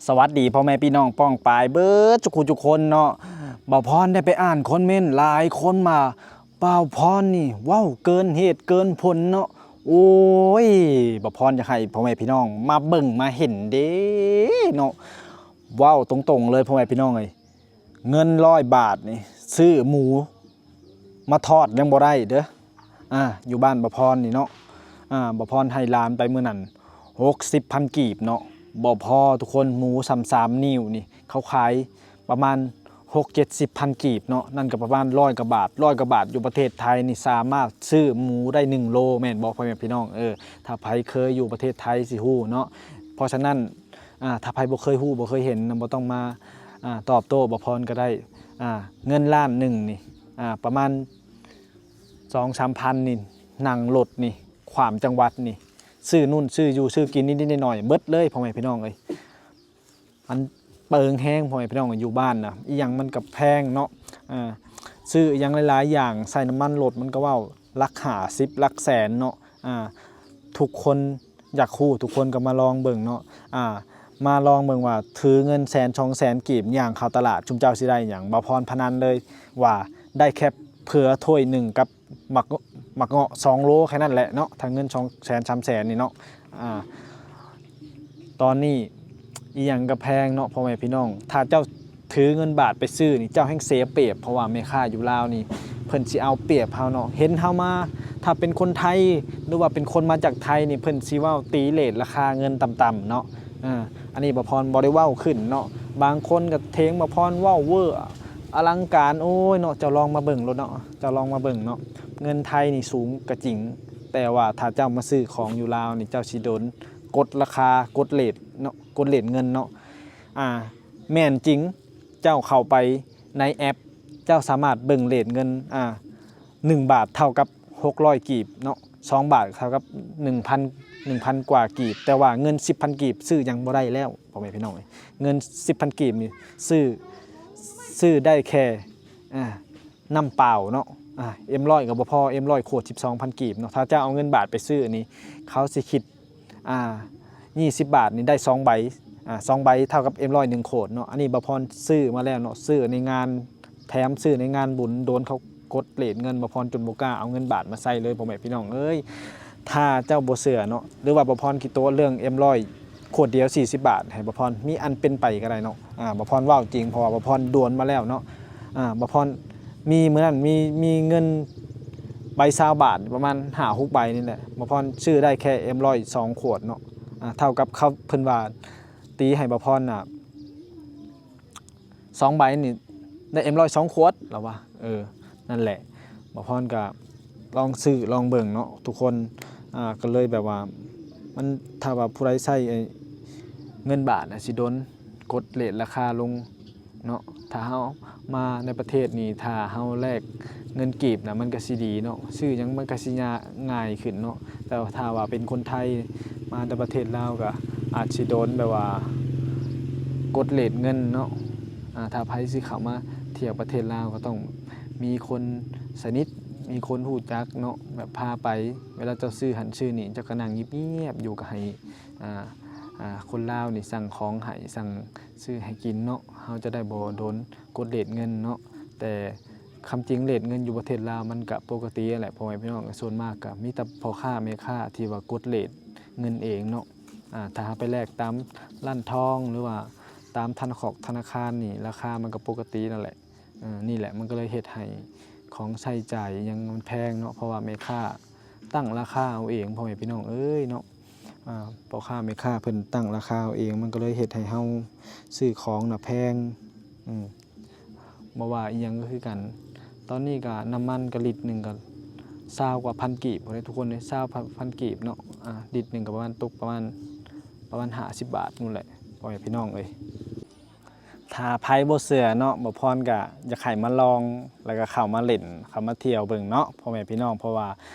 ສະຫວັດດີພໍ່ແມ່ພີ່ນ້ອງປ້ອງປາຍເບິດທຸກຜູ້ທຸກຄົນເນາະ. ບ່າວພອນໄດ້ໄປອ່ານຄອມເມັນຫຼາຍຄົນມາ ບ່າວພອນນີ້ເວົ້າເກີນເຫດເກີນຜົນເນາະ. ໂອ້ຍ ບ່າວພອນຢາກໃຫ້ພໍ່ແມ່ພີ່ນ້ອງມາເບິ່ງມາເຫັນເດ້ເນາະ. ເວົ້າຕົງໆເລີຍພໍ່ແມ່ພີ່ນ້ອງເອີຍ ເງິນຮ້ອຍບາດນີ້ຊື້ໝູມາທອດຍັງບໍ່ໄດ້ເດີ້. ອ່າ ຢູ່ບ້ານບ່າວພອນນີ້ເນາະ ອ່າ ບ່າວພອນໃຫ້ຫຼານໄປມື້ນັ້ນຫົກສິບພັນກີບເນາະ ບໍ່ພໍທຸກຄົນ. ໝູສ່ຳສາມນິ້ວນີ້ ເຂົາຂາຍປະມານຫົກເຈັດສິບພັນກີບເນາະ ນັ້ນກໍປະມານຮ້ອຍກວ່າບາດ. ຮ້ອຍກວ່າບາດຢູ່ປະເທດໄທນີ້ສາມາດຊື້ໝູໄດ້ໜຶ່ງໂລ ແມ່ນບໍ່ພໍ່ແມ່ພີ່ນ້ອງ? ເອີ ຖ້າໃຜເຄີຍຢູ່ປະເທດໄທຊິຮູ້ເນາະ. ເພາະສະນັ້ນ ອ່າ ຖ້າໃຜບໍ່ເຄີຍຮູ້ບໍ່ເຄີຍເຫັນນະ ບໍ່ຕ້ອງມາ ອ່າ ຕອບໂຕ້ບ່າວພອນກໍໄດ້. ອ່າ ເງິນລ້ານໜຶ່ງນີ້ ອ່າ ປະມານສອງສາມພັນນີ້ ນັ່ງລົດນີ້ ຂ້າມຈັງຫວັດນີ້ ຊື້ນູ້ນຊື້ຢູ່ ຊື້ກິນນິດໆໜ້ອຍໆ ເບິດເລີຍພໍ່ແມ່ພີ່ນ້ອງເອີຍ. ມັນເປິງແຮງພໍ່ແມ່ພີ່ນ້ອງ ຢູ່ບ້ານນະ ອີ່ຫຍັງມັນກໍແພງເນາະ. ອ່າ ຊື້ອີ່ຫຍັງຫຼາຍໆຢ່າງ ໃສ່ນ້ຳມັນລົດມັນກໍເວົ້າຫຼັກຫ້າສິບຫຼັກແສນເນາະ. ອ່າ ທຸກຄົນ ຢາກຮູ້ ທຸກຄົນກໍມາລອງເບິ່ງເນາະ. ອ່າ ມາລອງເບິ່ງວ່າຖືເງິນແສນສອງແສນກີບ ຍ່າງເຂົ້າຕະຫຼາດ ຊຸມເຈົ້າຊິໄດ້ຫຍັງ? ບ່າວພອນພະນັນເລີຍວ່າໄດ້ແຄ່ເຜືອຖ້ວຍໜຶ່ງກັບໝາກ ໝາກເງາະສອງໂລແຄ່ນັ້ນແຫຼະເນາະ ຖ້າເງິນສອງແສນສາມແສນນີ້ເນາະ. ອ່າ ຕອນນີ້ອີ່ຫຍັງກໍແພງເນາະ ພໍ່ແມ່ພີ່ນ້ອງ. ຖ້າເຈົ້າ ຖືເງິນບາດໄປຊື້ນີ້ ເຈົ້າແຮ່ງເສຍປຽບ ເພາະວ່າແມ່ຄ້າຢູ່ລາວນີ້ ເພິ່ນຊິເອົາປຽບເຮົາເນາະ. ເຫັນເຮົາມາ ຖ້າເປັນຄົນໄທ ຫຼືວ່າເປັນຄົນມາຈາກໄທນີ້ ເພິ່ນຊິເວົ້າຕີເຣດລາຄາເງິນຕ່ຳໆເນາະ. ເອີ ອັນນີ້ບ່າວພອນບໍ່ໄດ້ເວົ້າຂຶ້ນເນາະ. ບາງຄົນກໍເຖິງບ່າວພອນເວົ້າເວີອະລັງການ ໂອ້ຍເນາະ. ເຈົ້າລອງມາເບິ່ງໂລດເນາະ ເຈົ້າລອງມາເບິ່ງເນາະ. ເງິນໄທນີ້ສູງກໍຈິງ ແຕ່ວ່າຖ້າເຈົ້າມາຊື້ຂອງຢູ່ລາວນີ້ ເຈົ້າຊິໂດນກົດລາຄາ ກົດເຣດເນາະ ກົດເຣດເງິນເນາະ. ອ່າ ແມ່ນຈິງ ເຈົ້າເຂົ້າໄປໃນແອັບ ເຈົ້າສາມາດເບິ່ງເຣດເງິນ ອ່າ ໜຶ່ງບາດເທົ່າກັບຫົກຮ້ອຍກີບເນາະ ສອງບາດເທົ່າກັບໜຶ່ງພັນ ໜຶ່ງພັນກວ່າກີບ. ແຕ່ວ່າເງິນສິບພັນກີບຊື້ຫຍັງບໍ່ໄດ້ແລ້ວ ພໍ່ແມ່ພີ່ນ້ອງເອີຍ. ເງິນສິບພັນກີບນີ້ຊື້ ຊື້ໄດ້ແຄ່ ອ່າ ນ້ຳເປົ່າເນາະ. ອ່າ ເອັມຮ້ອຍກໍບໍ່ພໍ ເອັມຮ້ອຍຂວດສິບສອງພັນກີບເນາະ. ຖ້າເຈົ້າເອົາເງິນບາດໄປຊື້ນີ້ ເຂົາຊິຄິດ ອ່າ ຍີ່ສິບບາດນີ້ໄດ້ສອງໃບ ອ່າ ສອງໃບເທົ່າກັບເອັມຮ້ອຍໜຶ່ງຂວດເນາະ. ອັນນີ້ບ່າວພອນຊື້ມາແລ້ວເນາະ ຊື້ໃນງານແຖມ ຊື້ໃນງານບຸນ. ໂດນເຂົາກົດເຣດເງິນ ບ່າວພອນຈົນບໍ່ກ້າເອົາເງິນບາດມາໃສ່ເລີຍ ພໍ່ແມ່ພີ່ນ້ອງເອີຍ. ຖ້າເຈົ້າບໍ່ເຊື່ອເນາະ ຫຼືວ່າບ່າວພອນຂີ້ຕົວະເລື່ອງເອັມຮ້ອຍຂວດດຽວສີ່ສິບບາດ ໃຫ້ບ່າວພອນມີອັນເປັນໄປກໍໄດ້ເນາະ. ອ່າ ບ່າວພອນເວົ້າຈິງ ເພາະວ່າບ່າວພອນດວນມາແລ້ວເນາະ. ອ່າ ບ່າວພອນມີມື້ນັ້ນ ມີ ມີເງິນໃບຊາວບາດ ປະມານຫ້າຫົກໃບນີ້ແຫຼະ ບ່າວພອນຊື້ໄດ້ແຄ່ເອັມຮ້ອຍສອງຂວດເນາະ. ອ່າ ເທົ່າກັບເຂົາ ເພິ່ນວ່າຕີໃຫ້ບ່າວພອນນະ ສອງໃບນີ້ໄດ້ເອັມຮ້ອຍສອງຂວດ ລາວວ່າ. ເອີ ນັ້ນແຫຼະ ບ່າວພອນກະລອງຊື້ລອງເບິ່ງເນາະທຸກຄົນ. ອ່າ ກໍເລີຍແບບວ່າ ມັນ ຖ້າວ່າຜູ້ໃດໃຊ້ ເງິນບາດນະ ຊິໂດນກົດເຣດລາຄາລົງເນາະ. ຖ້າເຮົາມາໃນປະເທດນີ້ ຖ້າເຮົາແລກເງິນກີບນະ ມັນກໍຊິດີເນາະ ຊື້ຫຍັງມັນກໍຊິຍາ ງ່າຍຂຶ້ນເນາະ. ແຕ່ວ່າຖ້າວ່າເປັນຄົນໄທມາແຕ່ປະເທດລາວ ກໍອາດຊິໂດນແບບວ່າກົດເຣດເງິນເນາະ. ອ່າ ຖ້າໃຜຊິເຂົ້າມາທ່ຽວປະເທດລາວ ກໍຕ້ອງມີຄົນສະໜິດ ມີຄົນຮູ້ຈັກເນາະ ແບບພາໄປ. ເວລາເຈົ້າຊື້ຫັ້ນຊື້ນີ້ ເຈົ້າກໍນັ່ງງຽບໆຢູ່ ກໍໃຫ້ ອ່າ ອ່າ ຄົນລາວນີ້ສັ່ງຂອງໃຫ້ ສັ່ງຊື້ໃຫ້ກິນເນາະ ເຮົາຈະໄດ້ບໍ່ໂດນກົດເຣດເງິນເນາະ. ແຕ່ຄວາມຈິງເຣດເງິນຢູ່ປະເທດລາວມັນກະປົກກະຕິຫັ້ນແຫຼະ ພໍ່ແມ່ພີ່ນ້ອງ. ສ່ວນມາກກະມີແຕ່ພໍ່ຄ້າແມ່ຄ້າທີ່ວ່າກົດເຣດເງິນເອງເນາະ. ອ່າ ຖ້າເຮົາໄປແລກຕາມຮ້ານທອງ ຫຼືວ່າຕາມທະນາຄອກທະນາຄານນີ້ ລາຄາມັນກະປົກກະຕິນັ້ນແຫຼະ. ເອີ ນີ້ແຫຼະ ມັນກໍເລີຍເຮັດໃຫ້ຂອງໃຊ້ຈ່າຍຫຍັງມັນແພງເນາະ ເພາະວ່າແມ່ຄ້າຕັ້ງລາຄາເອົາເອງ ພໍ່ແມ່ພີ່ນ້ອງເອີຍເນາະ. ອ່າ ພໍ່ຄ້າແມ່ຄ້າເພິ່ນຕັ້ງລາຄາເອົາເອງ ມັນກໍເລີຍເຮັດໃຫ້ເຮົາຊື້ຂອງນະແພງ. ອືມ ບໍ່ວ່າອີ່ຫຍັງກໍຄືກັນ. ຕອນນີ້ກະນ້ຳມັນກະລິດໜຶ່ງກະຊາວກວ່າພັນກີບພຸ້ນເດ້ທຸກຄົນເດ້ ຊາວພັນກີບເນາະ. ອ່າ ລິດໜຶ່ງກະປະມານ ຕົກປະມານ ປະມານຫ້າສິບບາດພຸ້ນແຫຼະ ພໍ່ແມ່ພີ່ນ້ອງເອີຍ. ຖ້າໃຜບໍ່ເຊື່ອເນາະ ບ່າວພອນກະຢາກໃຫ້ມາລອງ ແລ້ວກະເຂົ້າມາຫຼິ້ນ ເຂົ້າມາທ່ຽວເບິ່ງເນາະ ພໍ່ແມ່ພີ່ນ້ອງ. ເພາະວ່າ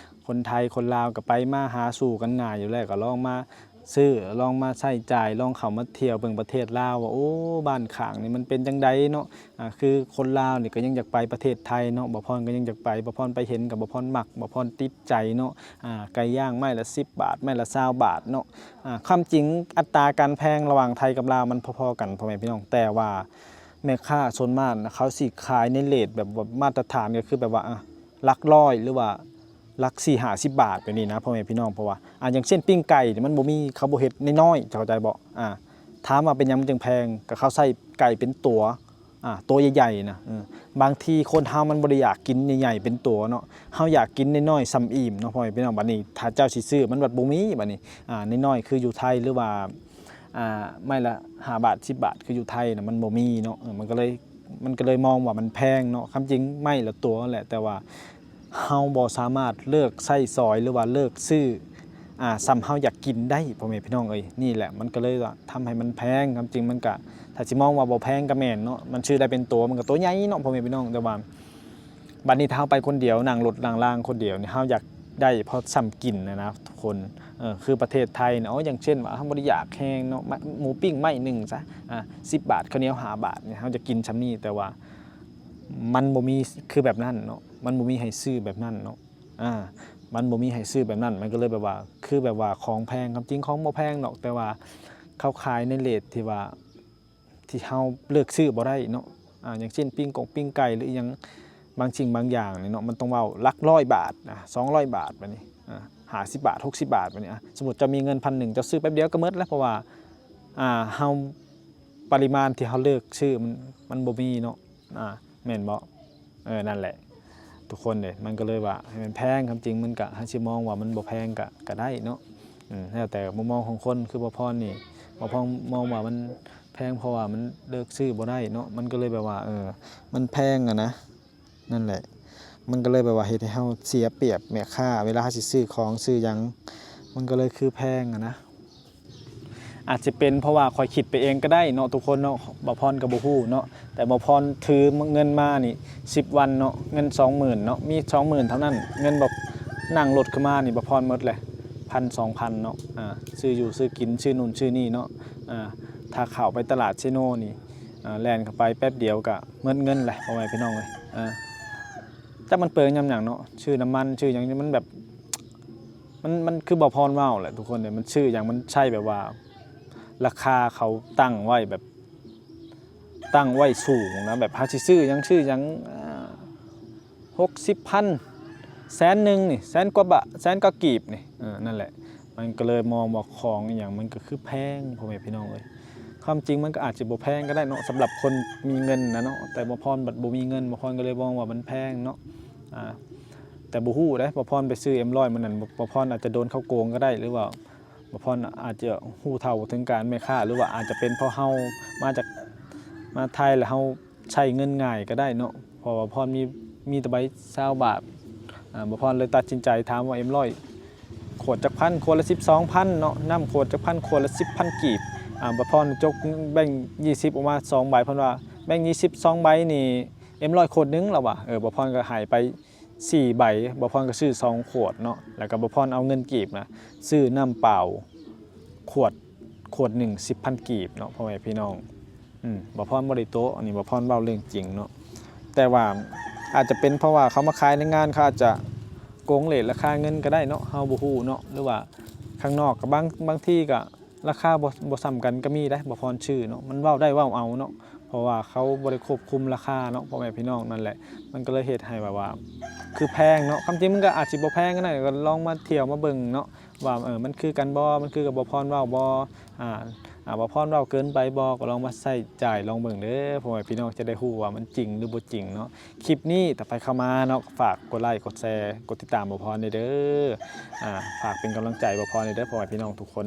ຄົນໄທຄົນລາວກະໄປມາຫາສູ່ກັນງ່າຍຢູ່ແລ້ວ ກະລອງມາ ຊື້ ລອງມາໃຊ້ຈ່າຍ ລອງເຂົ້າມາທ່ຽວເບິ່ງປະເທດລາວວ່າ ໂອ້ ບ້ານຂ້າງນີ້ມັນເປັນຈັ່ງໃດເນາະ. ອ່າ ຄືຄົນລາວນີ້ກໍຍັງຢາກໄປປະເທດໄທເນາະ, ບ່າວພອນກໍຍັງຢາກໄປ, ບ່າວພອນໄປເຫັນກໍບ່າວພອນມັກ, ບ່າວພອນຕິດໃຈເນາະ. ອ່າ ໄກ່ຍ່າງໄມ້ລະສິບບາດ, ໄມ້ລະຊາວບາດເນາະ. ອ່າ ຄວາມຈິງອັດຕາການແພງລະຫວ່າງໄທກັບລາວມັນພໍໆກັນ ພໍ່ແມ່ພີ່ນ້ອງ, ແຕ່ວ່າແມ່ຄ້າສ່ວນມາກນະ ເຂົາຊິຂາຍໃນເຣດແບບວ່າມາດຕະຖານ ກໍຄືແບບວ່າ ອ່າ ຫຼັກຮ້ອຍ ຫຼືວ່າຫຼັກສີ່ຫ້າສິບບາດແບບນີ້ນະ ພໍ່ແມ່ພີ່ນ້ອງ. ເພາະວ່າ ອ່າ ຢ່າງເຊັ່ນປີ້ງໄກ່ນີ້ມັນບໍ່ມີ ເຂົາບໍ່ເຮັດນ້ອຍໆ ເຈົ້າເຂົ້າໃຈບໍ່? ອ່າ ຖາມວ່າເປັນຫຍັງມັນຈຶ່ງແພງ? ກໍເຂົາໃສ່ໄກ່ເປັນຕົວ ອ່າ ຕົວໃຫຍ່ໆນະ. ເອີ ບາງທີຄົນເຮົາມັນບໍ່ໄດ້ຢາກກິນໃຫຍ່ໆເປັນຕົວເນາະ, ເຮົາຢາກກິນນ້ອຍໆສ່ຳອີ່ມເນາະ ພໍ່ແມ່ພີ່ນ້ອງ. ບັດນີ້ຖ້າເຈົ້າຊິຊື້ມັນບັດບໍ່ມີ ບັດນີ້ ອ່າ ນ້ອຍໆຄືຢູ່ໄທ ຫຼືວ່າ ອ່າ ໄມ້ລະຫ້າບາດ ສິບບາດ ຄືຢູ່ໄທນະ ມັນບໍ່ມີເນາະ. ເອີ ມັນກໍເລີຍ ມັນກໍເລີຍມອງວ່າມັນແພງເນາະ. ຄວາມຈິງໄມ້ລະຕົວແຫຼະ ແຕ່ວ່າເຮົາບໍ່ສາມາດເລືອກໃຊ້ສອຍ ຫຼືວ່າເລືອກຊື້ ອ່າ ສ່ຳເຮົາຢາກກິນໄດ້ ພໍ່ແມ່ພີ່ນ້ອງເອີຍ. ນີ້ແຫຼະ ມັນກໍເລີຍວ່າທຳໃຫ້ມັນແພງ. ຄວາມຈິງມັນກະ ຖ້າຊິມອງວ່າບໍ່ແພງກໍແມ່ນເນາະ, ມັນຊື້ໄດ້ເປັນຕົວ ມັນກໍຕົວໃຫຍ່ເນາະ ພໍ່ແມ່ພີ່ນ້ອງ. ແຕ່ວ່າບັດນີ້ຖ້າເຮົາໄປຄົນດຽວ ນັ່ງລົດນັ່ງລາງຄົນດຽວນີ້ ເຮົາຢາກໄດ້ພໍສ່ຳກິນນະນະທຸກຄົນ. ເອີ ຄືປະເທດໄທນະ ໂອ້ ຢ່າງເຊັ່ນວ່າເຮົາບໍ່ໄດ້ຢາກແຮງເນາະ, ໝ- ໝູປີ້ງໄມ້ໜຶ່ງຊະ ອ່າ ສິບບາດ, ເຂົ້າໜຽວຫ້າບາດນີ້ ເຮົາຈະກິນຊ່ຳນີ້. ແຕ່ວ່າມັນບໍ່ມີຄືແບບນັ້ນເນາະ, ມັນບໍ່ມີໃຫ້ຊື້ແບບນັ້ນເນາະ. ອ່າ ມັນບໍ່ມີໃຫ້ຊື້ແບບນັ້ນ ມັນກໍເລີຍແບບວ່າ ຄືແບບວ່າຂອງແພງ. ຄວາມຈິງຂອງບໍ່ແພງດອກ ແຕ່ວ່າເຂົາຂາຍໃນເຣດທີ່ວ່າ ທີ່ເຮົາເລືອກຊື້ບໍ່ໄດ້ເນາະ. ອ່າ ຢ່າງເຊັ່ນປີ້ງກົງປີ້ງໄກ່ ຫຼືອີ່ຫຍັງບາງສິ່ງບາງຢ່າງນີ້ເນາະ ມັນຕ້ອງເວົ້າຫຼັກຮ້ອຍບາດນະ ສອງຮ້ອຍບາດ ບາດນີ້ ອ່າ ຫ້າສິບບາດ ຫົກສິບບາດ ບາດນີ້. ອ່າ ສົມມຸດເຈົ້າມີເງິນພັນໜຶ່ງ ເຈົ້າຊື້ແປັບດຽວກໍໝົດແລ້ວ ເພາະວ່າ ອ່າ ເຮົາ ປະລິມານທີ່ເຮົາເລືອກຊື້ມັນ ມັນບໍ່ມີເນາະ. ອ່າ ແມ່ນບໍ່? ເອີ ນັ້ນແຫຼະ ທຸກຄົນເດ້ ມັນກໍເລີຍວ່າໃຫ້ມັນແພງ. ຄວາມຈິງມັນກະ ເຮົາຊິມອງວ່າມັນບໍ່ແພງກະ ກະໄດ້ເນາະ. ອືມ ແລ້ວແຕ່ມຸມມອງຂອງຄົນ. ຄືບ່າວພອນນີ້ ບ່າວພອນມອງວ່າມັນແພງ ເພາະວ່າມັນເລືອກຊື້ບໍ່ໄດ້ເນາະ, ມັນກໍເລີຍແບບວ່າ ເອີ ມັນແພງຫັ້ນນະ. ນັ້ນແຫຼະ ມັນກໍເລີຍແບບວ່າເຮັດໃຫ້ເຮົາເສຍປຽບແມ່ຄ້າ ເວລາເຮົາຊິຊື້ຂອງຊື້ຫຍັງ ມັນກໍເລີຍຄືແພງຫັ້ນນະ. ອາດຈະເປັນເພາະວ່າຂ້ອຍຄິດໄປເອງກໍໄດ້ເນາະທຸກຄົນເນາະ, ບ່າວພອນກໍບໍ່ຮູ້ເນາະ. ແຕ່ບ່າວພອນຖືເງິນມານີ້ສິບວັນເນາະ, ເງິນສອງໝື່ນເນາະ, ມີສອງໝື່ນເທົ່ານັ້ນ. ເງິນ ບ່າວ ນັ່ງລົດຂຶ້ນມານີ້ ບ່າວພອນໝົດແຫຼະ ພັນ ສອງພັນເນາະ. ອ່າ ຊື້ຢູ່ຊື້ກິນ ຊື້ໂນ່ນຊື້ນີ້ເນາະ. ອ່າ ຖ້າເຂົ້າໄປຕະຫຼາດເຊໂນນີ້ ອ່າ ແລ່ນເຂົ້າໄປແປັບດຽວກໍໝົດເງິນແຫຼະ ພໍ່ແມ່ພີ່ນ້ອງເອີຍ. ອ່າ ຈັກມັນເປືອງຍາມຫຍັງເນາະ, ຊື້ນ້ຳມັນ ຊື້ຫຍັງ ມັນແບບ ມັນ ມັນຄືບ່າວພອນເວົ້າແຫຼະທຸກຄົນເອີຍ, ມັນຊື້ຫຍັງ ມັນໃຊ້ແບບວ່າ ລາຄາເຂົາຕັ້ງໄວ້ແບບ ຕັ້ງໄວ້ສູງນະ, ແບບເຮົາຊິຊື້ຫຍັງ ຊື້ຫຍັງ ອ່າ ຫົກສິບພັນ ແສນໜຶ່ງນີ້ ແສນກວ່າບາດ ແສນກວ່າກີບນີ້. ເອີ ນັ້ນແຫຼະ ມັນກໍເລີຍມອງວ່າຂອງອີ່ຫຍັງມັນກໍຄືແພງ ພໍ່ແມ່ພີ່ນ້ອງເອີຍ. ຄວາມຈິງມັນກໍອາດຈະບໍ່ແພງກໍໄດ້ເນາະ ສຳລັບຄົນມີເງິນນະເນາະ, ແຕ່ບ່າວພອນບັດບໍ່ມີເງິນ ບ່າວພອນກໍເລີຍມອງວ່າມັນແພງເນາະ. ອ່າ ແຕ່ບໍ່ຮູ້ເດ້ ບ່າວພອນໄປຊື້ເອັມຮ້ອຍມື້ນັ້ນ ບ່າວພອນອາດຈະໂດນເຂົາໂກງກໍໄດ້ ຫຼືວ່າບ່າວພອນອາດຈະຮູ້ເທົ່າບໍ່ເຖິງການແມ່ຄ້າ ຫຼືວ່າອາດຈະເປັນເພາະເຮົາມາຈາກ ມາໄທແລ້ວເຮົາ ໃຊ້ເງິນງ່າຍກໍໄດ້ເນາະ ເພາະວ່າພອນມີ ມີແຕ່ໃບຊາວບາດ. ອ່າ ບ່າວພອນເລີຍຕັດສິນໃຈຖາມວ່າ ເອັມຮ້ອຍ ຂວດຈັກພັນ? ຂວດລະສິບສອງພັນເນາະ, ນ້ຳຂວດຈັກພັນ? ຂວດລະສິບພັນກີບ. ອ່າ ບ່າວພອນຈົກແບງຊ໌ຍີ່ສິບອອກມາສອງໃບ ເພິ່ນວ່າ ແບງຊ໌ຍີ່ສິບສອງໃບນີ້ ເອັມຮ້ອຍ ຂວດໜຶ່ງ ລາວວ່າ. ເອີ ບ່າວພອນກໍໃຫ້ໄປສີ່ໃບ, ບ່າວພອນກໍຊື້ສອງຂວດເນາະ, ແລ້ວກໍບ່າວພອນເອົາເງິນກີບນະ ຊື້ນ້ຳເປົ່າ ຂວດ ຂວດໜຶ່ງສິບພັນກີບເນາະ ພໍ່ແມ່ພີ່ນ້ອງ. ອືມ ບ່າວພອນບໍ່ໄດ້ໂຕະ ອັນນີ້ບ່າວພອນເວົ້າເລື່ອງຈິງເນາະ. ແຕ່ວ່າອາດຈະເປັນເພາະວ່າເຂົາມາຂາຍໃນງານ ເຂົາອາດຈະໂກງເຣດລາຄາເງິນກໍໄດ້ເນາະ, ເຮົາບໍ່ຮູ້ເນາະ. ຫຼືວ່າຂ້າງນອກກໍບາງ ບາງທີກໍລາຄາບໍ່ ບໍ່ສ່ຳກັນກໍມີເດ້ ບ່າວພອນຊື້ເນາະ, ມັນເວົ້າໄດ້ເວົ້າເອົາເນາະ. ເພາະວ່າເຂົາບໍ່ໄດ້ຄວບຄຸມລາຄາເນາະ ພໍ່ແມ່ພີ່ນ້ອງ. ນັ້ນແຫຼະ ມັນກໍເລີຍເຮັດໃຫ້ແບບວ່າ ຄືແພງເນາະ. ຄວາມຈິງມັນກໍອາດຊິບໍ່ແພງກໍໄດ້, ກໍລອງມາທ່ຽວມາເບິ່ງເນາະ ວ່າ ເອີ ມັນຄືກັນບໍ່ ມັນຄືກັບບ່າວພອນເວົ້າບໍ່ ອ່າ ອ່າ ບ່າວພອນເວົ້າເກີນໄປບໍ່ ກໍລອງມາໃຊ້ຈ່າຍລອງເບິ່ງເດີ ພໍ່ແມ່ພີ່ນ້ອງ ຈະໄດ້ຮູ້ວ່າມັນຈິງຫຼືບໍ່ຈິງເນາະ. ຄລິບນີ້ຖ້າໃຜເຂົ້າມາເນາະ ຝາກກົດໄລ ກົດແຊ ກົດຕິດຕາມບ່າວພອນແດ່ເດີ. ອ່າ ຝາກເປັນກຳລັງໃຈບ່າວພອນແດ່ເດີ ພໍ່ແມ່ພີ່ນ້ອງທຸກຄົນ.